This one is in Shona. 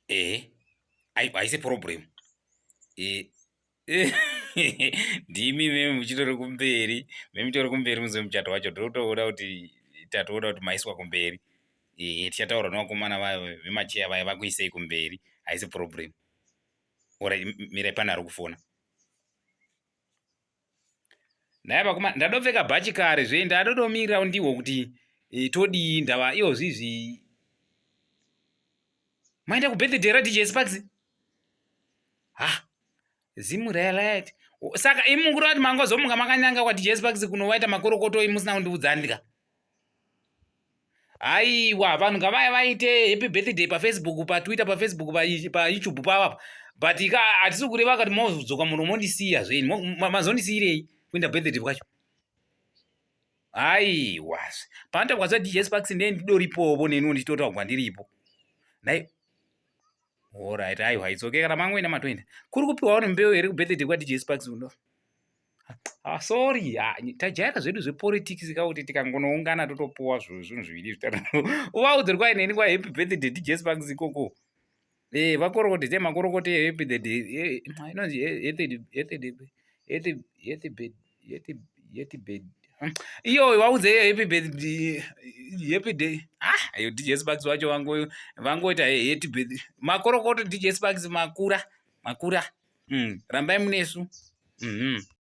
Ehe, haisi problem. E, ndimi meme muchitori kumberi, meme muchitori kumberi musi wemuchato wacho totoona kuti tatoona kuti maiswa kumberi. Ehe, tichataura nevakomana vayo vemacheya vaya vakuisei kumberi, haisi problem. Ora mirai pane ari kufona. Nhai vakoma ndadopfeka bhachi kare zve ndadodomirira ndihwo kuti e, todii ndava iyo zvizvi maenda kubirthday raDJ Sparks ha zimu rayalait saka imi mukuru vati mangozomuka makanyanga kwaDJ Sparks kunovaita makorokoto imi musina kundiudza ndika Aiwa vanhu ngavaya vaite happy birthday paFacebook, paTwitter, paFacebook, paYouTube pavapa. But ka hatisi kureva kati mozodzoka muno mondisiya zvenyu. Mazondisiirei kuenda birthday kwacho? Aiwa. Panotaurwa zva DJ Sparks ndiye ndidoripovo neniwo ndichitotaurwa ndiripo. Nhai Alright, aiwa it's okay kana mangoenda matoenda. Kuri kupiwa vanhu mbeu here kubirthday kwaDJ Sparks uno? Ah, sorry ah, tajaira zvedu zvepolitics ka kuti tikangonoungana totopuwa zvinhu zviviri zvitatu uvaudze kwai neni kwa happy birthday DJ Sparks ikoko eh vakorokote te makorokote happy birthday eh, inonzi happy happy happy happy happy happy birthday iyo vaudze happy birthday happy day ah iyo DJ Sparks wacho vango vangoita happy birthday makorokoto DJ Sparks makura makura mm, rambai munesu mm -hmm.